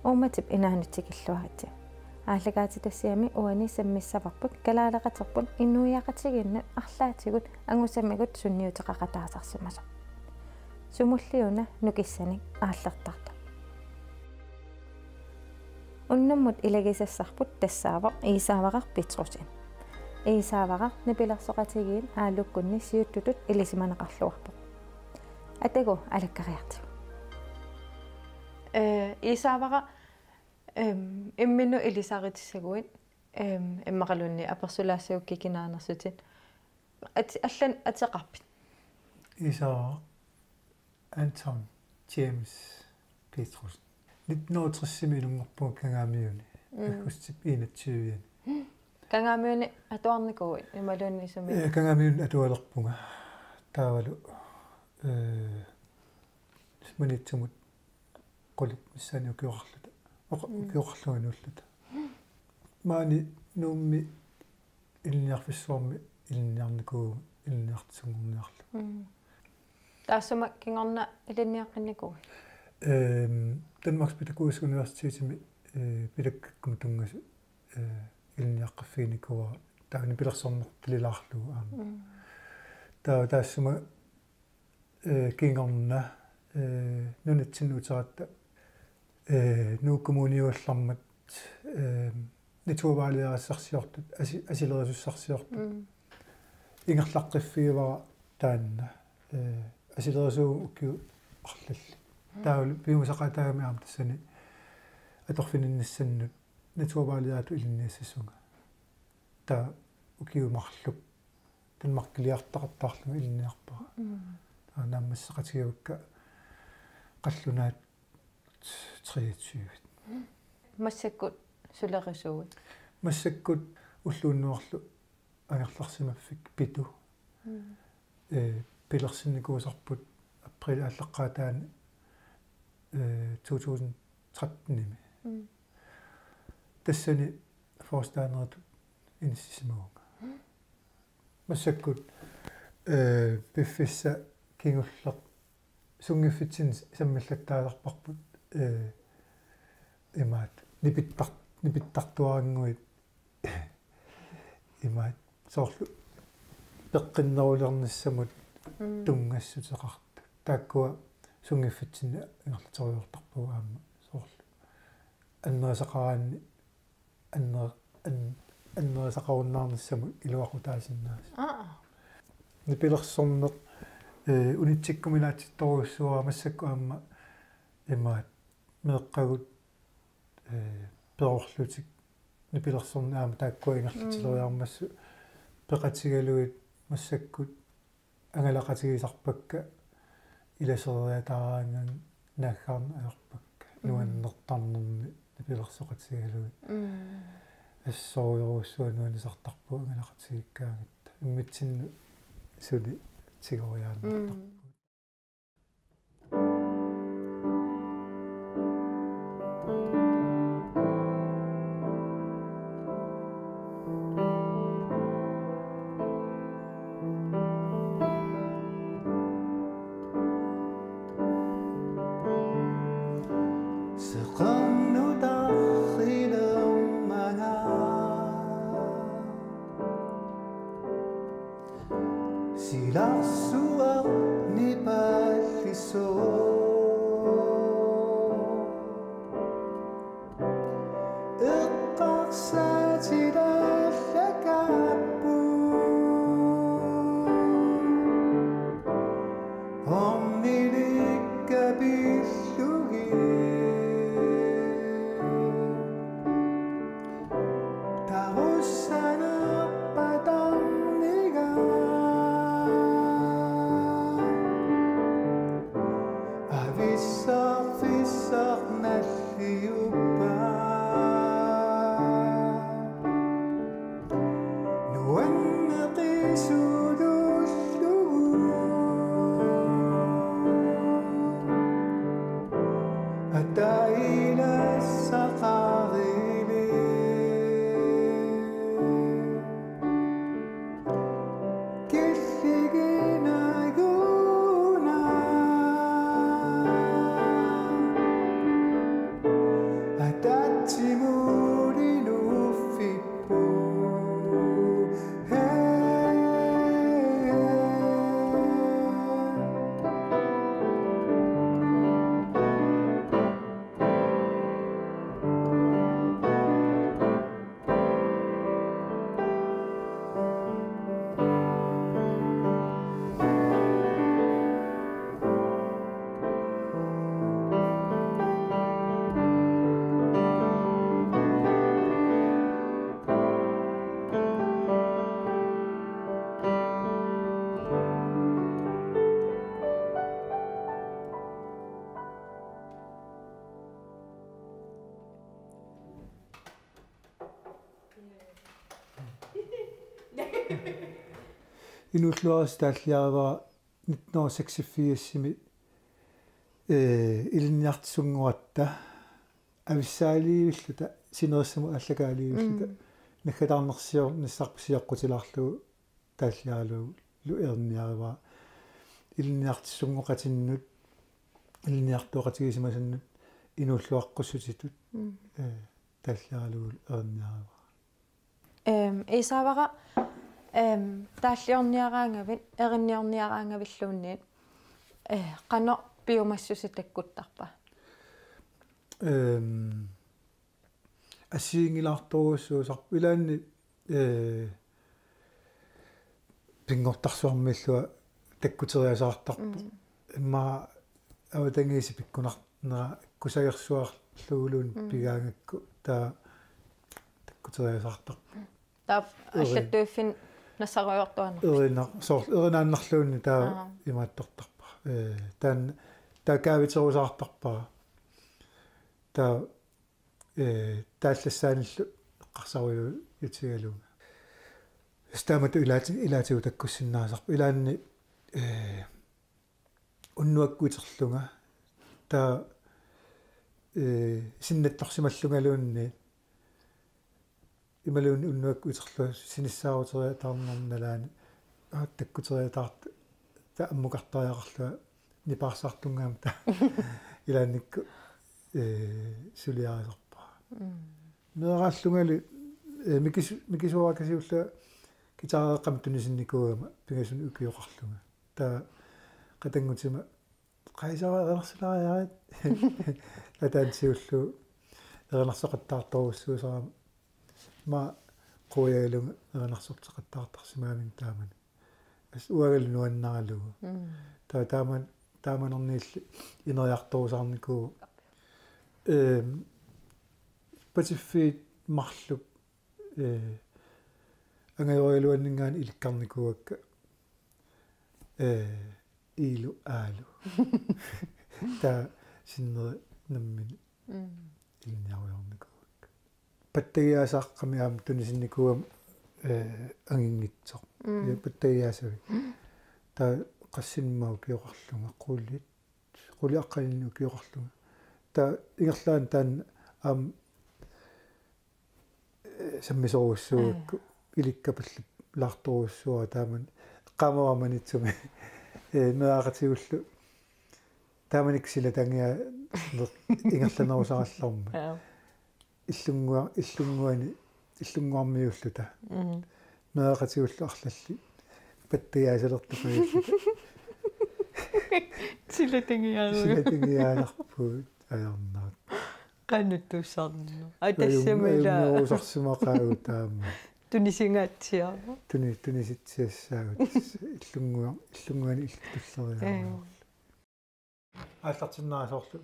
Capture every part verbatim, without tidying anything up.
Uummatip inaanut tikilluaritsi. Aallakaatitassiami uani sammissavarput kalaaleqaterput inuiaqatigiinnut arlaatigut angusamigut sunniuteqaqataasarsimasoq. Sumulliuna nukissanik aallertartoq. Unnummut ilagisassarput tassaavoq Iisaavara Petrussen. Iisaavara nipilersoqatigiit aallukkunni siuttutut ilisimaneqarluarpoq. Atagu alakkariartigu. Ee, Iisaavara, em, imminut ilisaritissagavit, em, immaqaluunniit apersulaassagukku kinaanersutit. At-, allanut ateqarpit? Iisaavara Anton James Petrussen. Nitten hundrede og tres-imi inunngorpunga Kangaamiuni. Mm. Aggustip enogtyve-ani. Kangaamiuni atuarnikuuit imaluunniit sumi? Ee, Kangaamiuni atualerpunga. Taavalu, ee, Maniitsumut qulit missaani ukioqarluta. Oqa-, mm, ukioqarlunga nuulluta. Maani Nuummi ilinniarfissuarmi ilinniarnikuuvunga ilinniartitsisunngorniarlunga. Mm. Taassuma kingorna ilinniaqqinnikuuit? Ehm, Danmarks Pædagogiske Universitetimi, eh, pædagogikkumut tunngasut, eh, ilinniaqqiffiginikuuara taava nipilersorneq talilaarlugu aamma. Mm. Taava taassuma, eh, kingorna, eh, nunatsinni uteratta, eh, Nuuk Kommuniugallarmat, eh, naturvejlederissarsiortut, asi-, asilerisussaarsiortut. Mm. Ingerlaqqiffigivara taanna, eh, asilerisuuvunga ukiut arlallit. Mm. Taavalu piumasaqaataagami aamma tassani atorfininnissannut naturvejlederitut ilinniassasunga. Taava ukiut marluk Danmarkiliartaqattaarlunga ilinniarpara. Mm. Taava naammasseqatigivakka qallunaat treogtyve. Massakkut sulerisuuit? Massakkut ulloq unnuarlu angerlarsimaffik Pitu. Mm. Eh, pilersinnikuusarput april aallaqqaataani, eh, to tusind tretten-imi. Mm. Tassani forstanderitut inissisimavunga. Mm. Massakkut, eh, piffissaq kingulleq sunngiffitsinni sammillattaasarparput, eh, imaat nipittar-, nipittartuarannguit imaat soorlu peqqinnerulernissamut, mm, tunngassuteqartut. Taakkua sunngiffitsinni ingerlateriartarpagut aamma soorlu annerisaqaraanni anner-, an-, annerisaqarunnaarnissamut iluaqutaasinnaasut. Aa. Nipilersorneq, eh, unitsikkuminaatsittorujussuuara massakkut aamma imaat meeqqagut, eh, perorlutik nipilersorneq aamma taakkua ingerlatileriarmassuk, mm, peqatigalugit massakkut angalaqatigisarpakka ilasereataaraangat naaggaarneq ajorpakka. Mm. Nuannertarnermi nipilersoqatigalugit. Mm. Assorujussuaq nuannisartarpugut angalaqatigiikkaangatta. Immitsinnut suli tigoriaannartarpugut. Mm. Silarsuaq nipaallisooq. Eqqarsaatilaallakaapput. Ornilikka pillugit. Tarussanerpatarniga. Avissarfissarnalliuppat. Nuanneqisulullugu. Atailassaqarili. Killiginaguna. Inuulluarisi taalliarivara nitten hundrede og seksogfirsimi, eh, ilinniartisunngorluta avissaaliivilluta sinerissamut aallakaaliivilluta. Mm. Naggataarnersiornissarput sioqqutilaarlugu taalliaralugu erinniarivara. Ilinniartitsisunngorluta ilinniartooqatigisimasunnut inuulluaqqussutitut. Mm. Eh, taalliaralugu erinniarivara. Ehm, Iisaavara, ehm, taalliorniaraangavit, erinniorniaraangavilluunniit, eh, qanoq piumassuseq takkuttarpa? Ehm, assigiinngilaartorujussuusarpoq ilaanni, eh, pinngortarsuarmiillunga takkuteriasaartarpoq. Mm. Immaqa avatangiisit pikkunarnera kusagersuarluguluunniit. Mm. Pigaangakku taava takkuteriasaartarpoq. Taava eri- allattuiffik nassarujoortuaannarpoq. Erina-, soorlu erinaannarluunniit taava. Aa. Imaattortarpara. Eh, taanna taava kaaviterusaartarpara. Taava, eh, taallassaanillu eqqarsarujutigalunga. Tassa taamatut ilaati-, ilaatigut takkussinnaasarput. Ilaanni, eh, unnuakkut iterlunga. Taava, eh, sinnattorsimallungaluunniit. Imaluunniit unnuakkut iterlunga sinissaaruteriataarnerma nalaani. Aa, takkuteriataartoq taava ammukartariaqarlunga nipaarsaartunngaammat taava ilaannikkut, eh, suliarisarpara. Mm. Meeraallungali, eh, mikis-, mikisuarakasiullunga guitareeqqamik tunisinnikuugama pingasunik ukioqarlunga. Taava qatanngutima qaisara erinarsilaariarit. Ataansiullu erinarsoqattaartorujussuusarama. Immaqa quigalunga erinarsorteqattaartarsimagaanni taamani. Tassa uangalu nuannaralugu. Mm. Taava taaman-, taamanerniilli ineriartorusaarnikuuvoq. Ehm, patiffiit marluk, eh, angajorigaluanninngaanniit ilikkarnikuuakka, eh, iilu aalu. Taava sinneri nammineq. Mm. Ilinniarujoornikuuakka. Pattagiaasaaqqami aamma tunisinnikuugama, eh, anginngitsoq. Mm. Ja pattagiaasavik. Mm. Taava qassinik ukioqarlunga, qulit, qulit aqqaneq ukioqarlunga. Taava ingerlaannaq taanna aamma, eh, sammisorujussuugakku. Mm. Ilikka pallaartorujussuuara taamani. Eqqaamavara Maniitsumi, eh, meeraqatigullu taamanikkut silatangia ingerlanerusarallarmat. Ja. Illunnguar-, illunnguani, illunnguarmiulluta. Mm. Meeraqatigullu arlallit pattagiaasalertut pajulluta. Silatangiaarujuk. Silatangiaasarpugut ajornartoq. Qanuttussarneq. Ajun-, ajunngorusarsimaqaagut taama. Tunisingaatsiarpoq. Tuni-, tunisitsiassaagut. Illunnguar-, illunnguani illutulleriarpoq. Ee. Aallartinnaassavarput.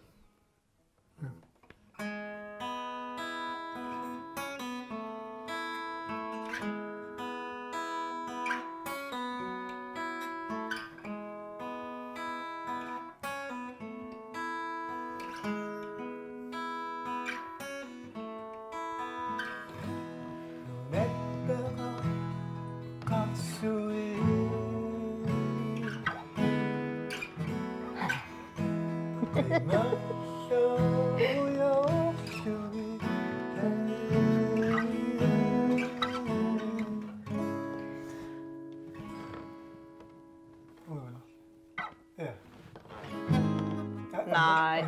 Naai.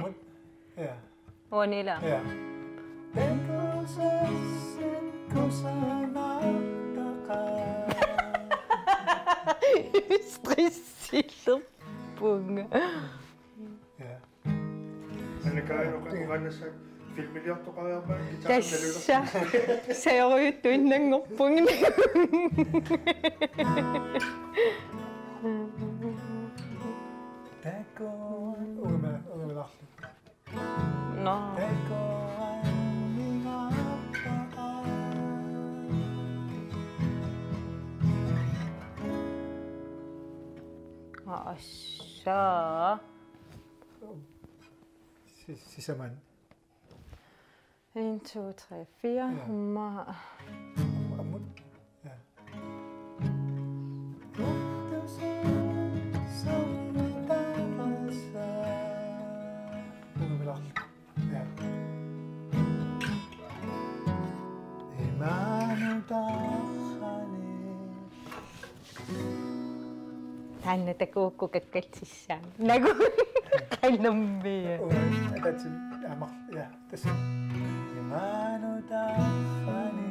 Ja. Uanila. Ja. Stressillerpunga. Ja. Anna Kaja uqannassaaq filmiliortoqariarmat guitar. Tassa. Sajorujuttut innanngorpunga. Taakku uuma, uumalarlu. Nå. Assa. Si-, sisamat. En, to, tre, fire. Ja. Hummer. Ammut. Ja. Taanna takuukku kakkalsissaaq. Nagu. Qanammi. Ui, ataatsin, aamma, ja, tassa. Imaanut taarfani.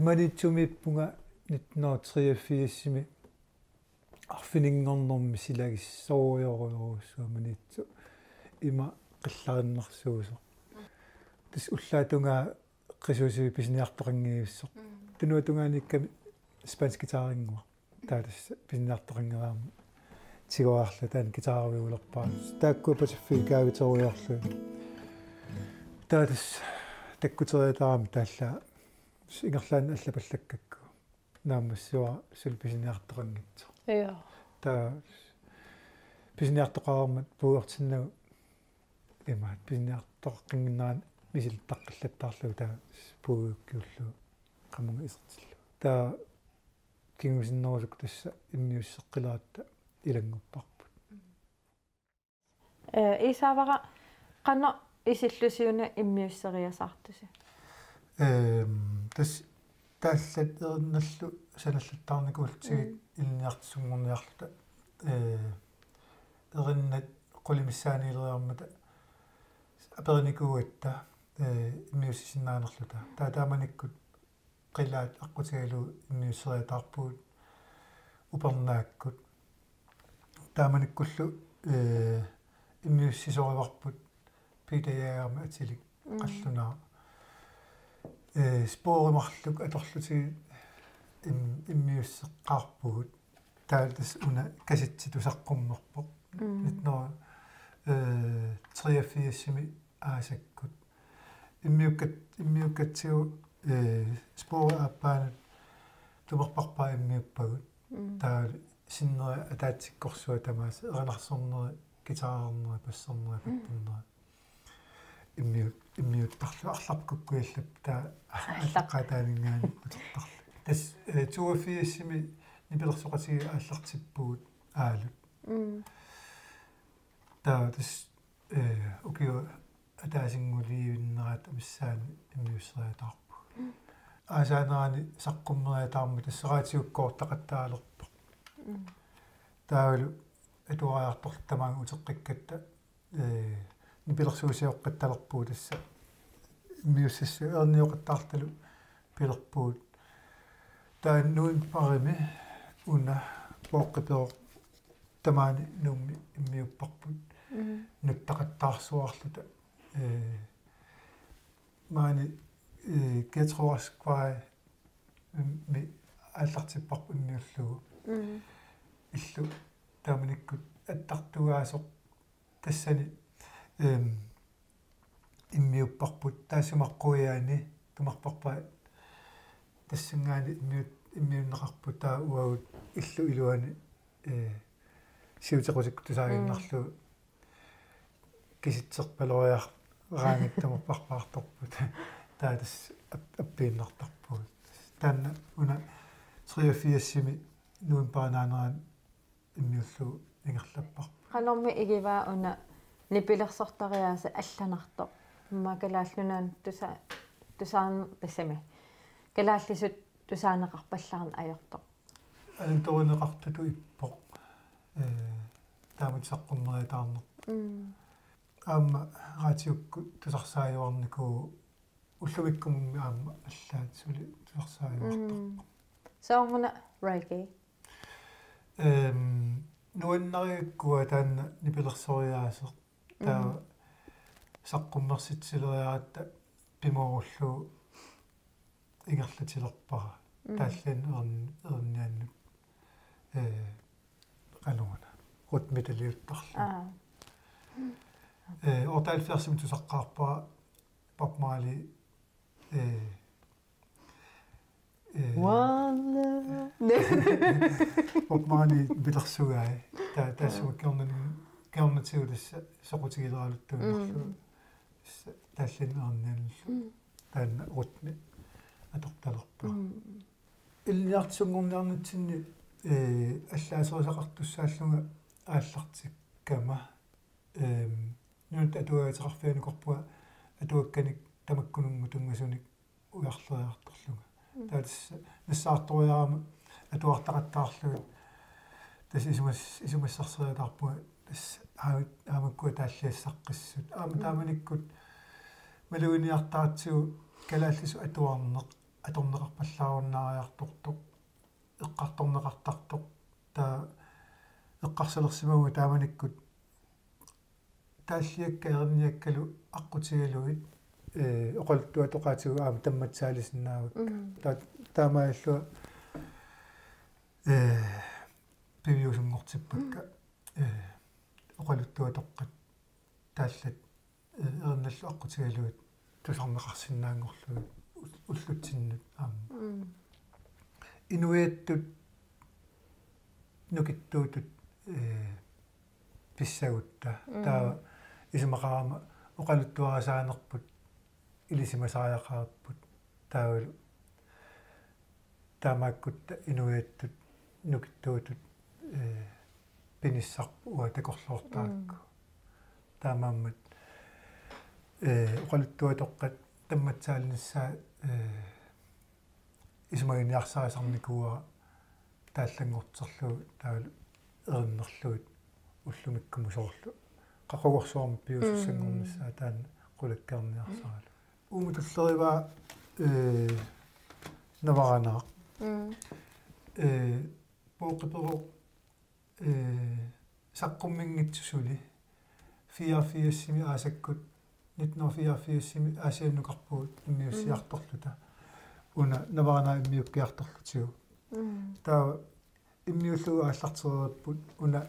Maniitsumiippunga nitten hundrede og treogfirsimi arfininngornermi silagissorujorujussuaq Maniitsoq ima qillarinnersuusoq. Tassa ullaap tungaa qisuusivik pisiniartoqanngivissoq. Mm. Tunuata tungaaniikkami spansk guitarinnguaq. Taava tassa pisiniartoqanngeraangama tigoriarlunga taanna guitariulerpara. Taakkua patsiffiit kaaviterujoorlugit. Taava tassa takkuteriataarami taallaat ingerlaannaq allapallakkakku. Naammassivoq suli pisiniartoqanngitsoq. Ja. Taava pisiniartoqarmat puigortinnagu imaat pisiniartoqaqqinngikkaanni misilittaqqillattaarlugu taava puigukkiullugu qamunga isertillugu. Taava kingusinnerusukkut tassa immiusseqqileratta ilanngupparput. Eh, Iisaavara qanoq isillusi una immiusseriasaartusi? Ehm, tassa taallat erinnallu sanallattaarnikuullutigit Mm. ilinniartisunngorniarluta, eh, erinnat qulit missaaniileriarmata aperinikuugatta, eh, immiussisinnaanerluta. Taava taamanikkut qilaat aqqutigalugu immiusseriataarpugut upernaakkut. Taamanikkullu, eh, immiussisorivarput Peter Jægermik atilik Mm. qallunaaq. Eh, spori marluk atorlutigit im-, immiusseqqaarpugut. Taava tassa una kassettitut saqqummerpoq. Mm. Nitten hundrede og treogfirsimi aasakkut. Immiukkat-, immiukkatsigu, eh, spori aappaanut tumerparpaat immiuppagut. Mm. Taava sinneri ataatsikkorsuaq tamaasa erinarsorneri, guitarernerit, bassernerit, Mm. papperneri. Immiu-, immiuttarlugu arlarput kukkuillap taava Arlaq. Aallaqqaataaninngaanniit utertarlugu. Tassa, eh, toogfirsimi nipilersoqatigiit aallartippugut Aalut. Mm. Taava tassa, eh, ukiut ataasinngulivinnerata missaani immiusseriataarpugut. Mm. Aasaanerani saqqummeriataarmat tassa raatiukkoortaqattaalerpoq. Mm. Taavalu atuariartorluta tamaanga uteqqikkatta, eh, nipilersuusioqqattalerpugut tassa immiussissu ernioqattaartalu pilerpugut. Taava novembarimi una Pooqqi Peroq tamaani Nuummi immiupparput. Mm. Nuttaqattaarsuarluta, eh, maani, eh, Gertrud Raskvejmi aallartipparput immiullugu. Mm. Illu taamanikkut attartugaasoq tassani, ehm, immiupparput taassuma quiani tumerparpaat tassanngaanniit immiut-, immiunneqarput taava uagut illup iluani, eh, siutequsikkut tusaaginnarlugu Mm. kisitserpaloriaraangatta tumerparpaartorput. Taava tassa ap-, appiinnartarpugut. Taanna una treogfirsimi novembarip naanerani immiullugu ingerlapparput. Qanormi igivaa una nipilersortariaaseq allanartoq? Immaqa Kalaallit Nunaanni tusa-, tusaan-, tassami. Kalaallisut tusaaneqarpallaarneq ajortoq. Antorineqartutut ippoq. Eh, taamatut saqqummeriataarneq. Mm. Aamma raatiukkut tusarsaajuarnikuuvoq ullumikkumummi aamma allaat suli tusarsaajuartarpoq. Mm. Sooruna reggae? Ehm, nuannarigakkua taanna nipilersoriaaseq. Taava Mm. saqqummersitsileriaratta pimoorullugu ingerlatilerpara. Mm. Taalliin ern-, erniannut, eh, qanoruna. Rytmitaliuttarlugu. Aa. Eh, otteoghalvfjerdsimi tusaqqaarpara Bob Marley, eh, One love. Bob Marley pilersugai. Taa taassuma kingornan kingornatigut tassa soqutigileraluttuinnarlugu. Tassa taallinnarnianillu. Taanna rytmi atortalerpoq. Ilinniartisunngorniarnitsinni eh allaaserisaqartussaallunga aallartikkama. Ehm nunatta atuagaqarfianikorpunga atuakkanik tamakkununnga tunngasunik ujarleriartorlunga. Taava tassa nassaartoriarama atuartaqattaarlugit tassa isumas isumassarseriataarpunga tassa aamma aamma ukua taalliassaqqissut. Aamma taamanikkut maluginiartaratsigu kalaallisut atuarneq atorneqarpallaarunnaariartortoq eqqartorneqartartoq taava eqqarsalersimavunga taamanikkut taalliakka erinniakkalu aqqutigalugit eh oqaluttuatoqaatigut aamma tammatsaalisinnaavakka. Taa taamaalillunga eh piviusunngortippakka eh oqaluttuatoqqat taallat eh erinnallu aqqutigalugit tusarneqarsinnaanngorlugit ul- ullutsinnut aamma. Inuiattut nukittuutut eh pissagutta. Taava isumaqarama oqaluttuarisaanerput ilisimasariaqarput taavalu taamaakkutta inuiattut nukittuutut eh pinissarput uanga takorloortarakku. Taamaammat eh oqaluttuatoqqat tammatsaalinissaat eh isumaginiarsarisarnikuuara taallanngorterlugu taavalu erinnerlugit ullumikkumut soorlu qaqugorsuarmik piviusussanngornissaa taanna qulakkeerniarsaralugu. Uuma tullerivaa eh Navaranaaq eh Pooq Qiperoq eh saqqumminngitsoq suli fireogfirsimi aasakkut nitten hundrede og fireogfirsimi Aasiannukarpugut immiussiartorluta una Navaranaaq immiukkiartorlutigu. Taava immiullugu aallartereerput una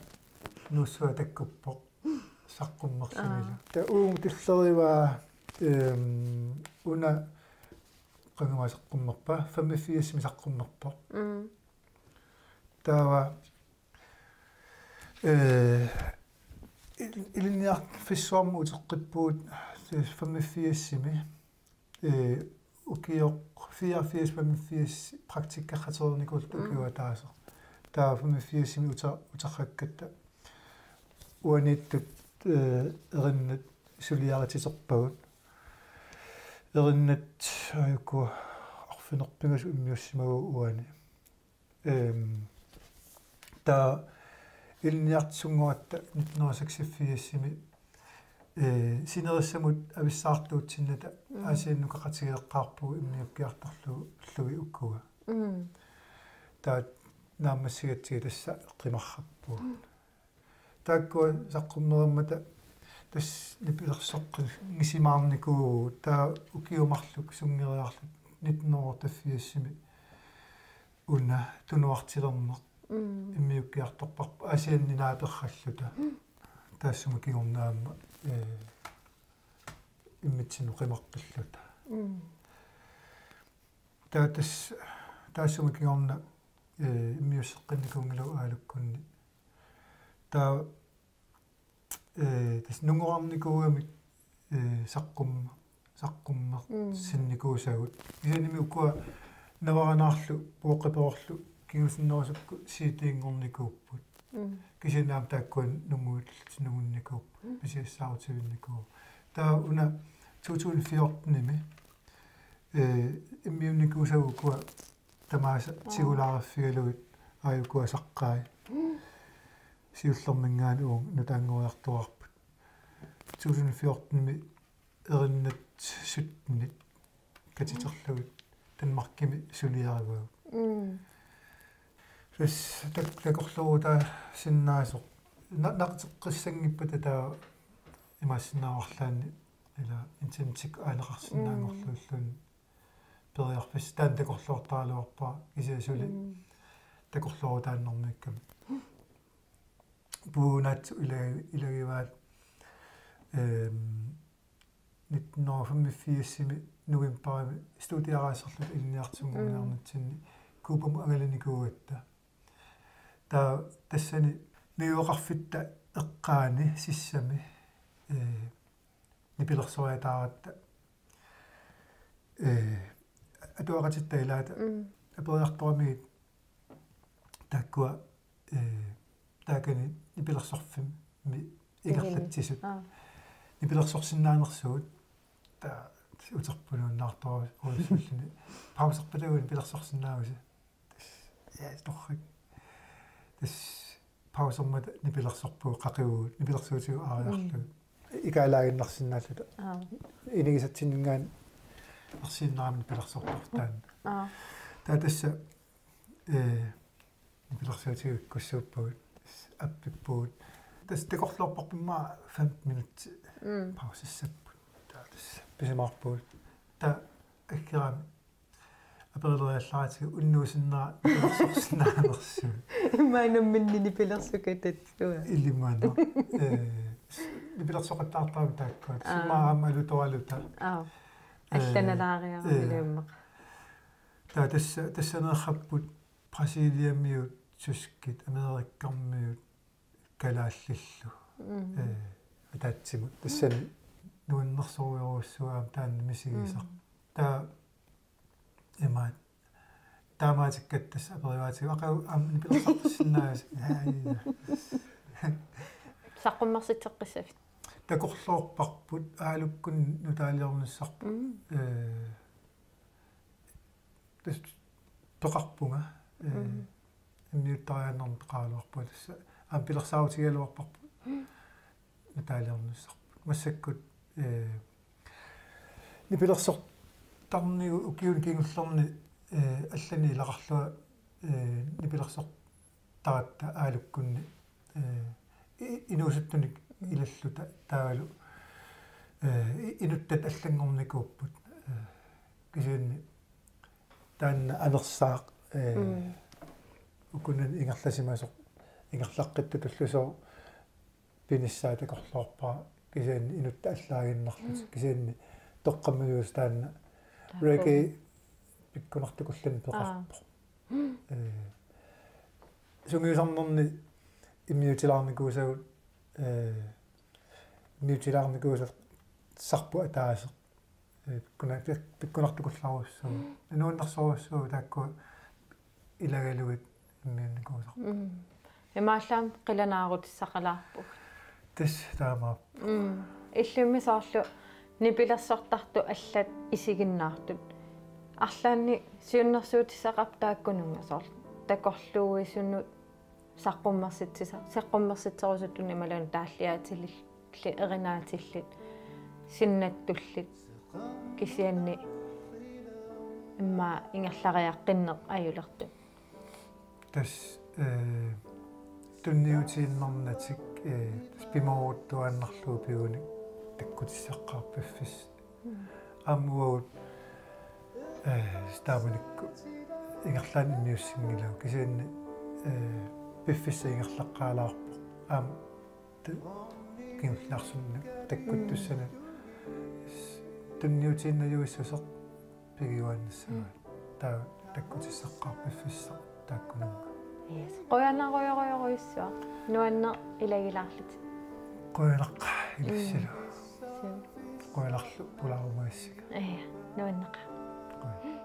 Nuussuaq takkuppoq saqqummerlunilu. Taava uuma tullerivaa ehm una qanga saqqummerpa femogfirsimi saqqummerpoq. Taava eh il- ilinniarfissuarmut uteqqippugut femogfirsimi eh ukioq fireogfirs femogfirs praktikkeqatereernikuulluta ukioq ataaseq. Taava femogfirsimi uter- uterrakkatta uaniittut eh erinnat suliarititerpagut. Erinnat aajuku arfineq-pingasut immiussimavagut uani. Ehm taava ilinniartisunngorluta nitten hundrede og seksogfirsimi eh sinerissamut avissaartuutsinnata Aasiannukaqatigeeqqaarpugut immiukkiartorlugit ukua. Taava naammassigatsigit tassa qimarrappugut. Taakkua saqqummerimmata tassa nipilersoqqissisimaarnikuuvugut taava ukiut marluk sunngeriarluta nitten hundrede og otteogfirsimi una tunuartilerneq immiukkiartorparput Aasianni naaperralluta. Taassuma kingorna aamma eh immitsinnut qimaqqilluta. Taava tassa taassuma kingorna eh immiusseqqinnikuunngilagut Aalukkunni. Taava eh tassa nungorarnikuugamik eh saqqum- saqqummersinnikuusagut. Kisiannimi ukua Navaranaarlu Pooq Qiperorlu kingusinnerusukkut C D-nngornikuupput. Kisianni aamma taakkua nunguit- nungunnikuupput. Pisiassaarutivinnikuupput. Taava una to tusind fjortenimi eh immiunnikuusagut ukua tamaasa tigulaariffigalugit aajukua saqqai. Siullerminngaanniit uagut nutaanngoriartuaarput. To tusind fjortenimi erinnat syttenit katiterlugit Danmarkimi suliarivagut. Tassa tak- takorluutaasinnaasoq na- naqiteqqissanngippata taava imaassinnaavarlaanni ila internettikkut aaneqarsinnaanngorlugilluunniit periarfissaq taanna takorloortaraluarpara kisianni suli takorloorutaannarmiikkami. Puugunaatsut ilagi- ilagivaat ehm nitten hundrede og femogfirsimi novembarimi studiaraaserluta ilinniartitsinnguuniarnitsinni Cubamut angalanikuugatta. Taava tassani najugaqarfitta eqqaani sissami, eh, nipilersoriataaratta, eh, atuaqatitta ilaata Mm. aperiartoramigit taakkua, eh, taakani nipilersorfimmi ingerlatsisut. Aa. Nipilersorsinnaanersugut. Taava uterpununnaartorusulluni. Pauserpalagu nipilersorsinnaavusi. Tassa, ja, torrak. Tassa pausermata nipilersorpugut qaqivugut, nipilersuutigut aariarlugit. Mm. Ikaalaaginnarsinnaalluta. Aa. Inigisatsinninngaanniit ersiinnarami nipilersortarput taanna. Aa. Taava tassa, eh, nipilersuutigut ikkussuuppugut, tassa appippugut. Tassa takorloorparput immaqa femten minutsit Mm. pausissapput. Taava tassa pisimaarpugut. Taava aggerami aperileriallaraatigut unnuisinnera nipilersorsinnaanersugut. Immaqa namminneq nipilersukatat uanga. Illimmi una. Eh, nipilersoqattaartarami taakkua. Aa. Immaqa aamma alutoraluta. Aa. Eh, allanalaariarami eh. Ilummaq. Taava tassa, tassaneerrapput Brasiliamiut, tyskit, Amerikkarmiut, kalaallillu. Mm. Eh, ataatsimut. Tassani nuannersorujorujussuuvoq aamma taanna misigisaq. Mm. Taava imaat taamaattikkatta tassa aperivaatigut aqagu aamma nipilersoqarsinnaavasi. Ai. Saqqummersitseqqissavit? Takorloorparput, Aalukkunni nutaaliornissarput. Mm. Eh, tassa peqarpunga, eh, Mm. immiuttariaannarneq peqaraluarpunga tassa. Aamma pilersaarutigigaluarparput. Mm. Nutaaliornissarput. Massakkut, eh, nipilersortarnigut ukiuni kingullerni, eh, allani ilaqarlunga, eh, nipilersortaratta Aalukkunni, eh, i-, inuusuttunik ilalluta taavalu, eh, i-, inuttat allanngornikuupput, eh, kisianni taanna anersaaq, eh, Mm. ukunani ingerlasimasoq, ingerlaqqittoq tullusooq pinissaa takorloorpara kisianni inuttat allaaginnarlutik, Mm. kisianni toqqammaviusut taanna Taakku. Reggae pikkunartukulluni peqarpoq. Aa. Eh, sungiusarnerni immiutilaarnikuusagut, eh, immiutilaarnikuusassarput ataaseq. Eh, pikkuna-, pik-, pikkunartukullarujussuuvoq. Mm. Nuannersorujussuuvoq taakkua ilagalugit immiunnikuusarput. Mm. Imaallaat qilanaarutissaqalaarpugut. Tassa taamaappoq. Mm. Illimmi soorlu nipilersortartut allat isiginnaartut. Arlaannik siunnersuutissaqarpoq taakkununnga soorlu. Takorluuisunut saqqummersitsisa-, saqqummersitserusuttut imaluunniit taalliaatillit, erinaatillit, sinnattullit, kisianni immaqa ingerlariaqqinneq ajulertut. Tassa, eh, tunniutiinnarnatik, eh, tassa pimooruttuaannarlugu piguni takkutissaqarpiffis. Mm. Aamma uagut, eh, taamanikkut ingerlaannaq immiussinngilagut. Kisianni, eh, piffissaq ingerlaqqaalaarpoq. Aamma ta-, kingulliarsuarni takkuttussanut. Mm. Tunniutiinnajuissuseq pigiuaannassavat. Mm. Taava takkutissaqarpiffissaq taakkununnga. Yes. Qujanarujorujorujussuaq. Nuanneq ilagilaarlutit. Qujanaq ilissilu. Mm. Suu. Qujanarlu pulaarumagassi. Ja, nuanneq. Qujan.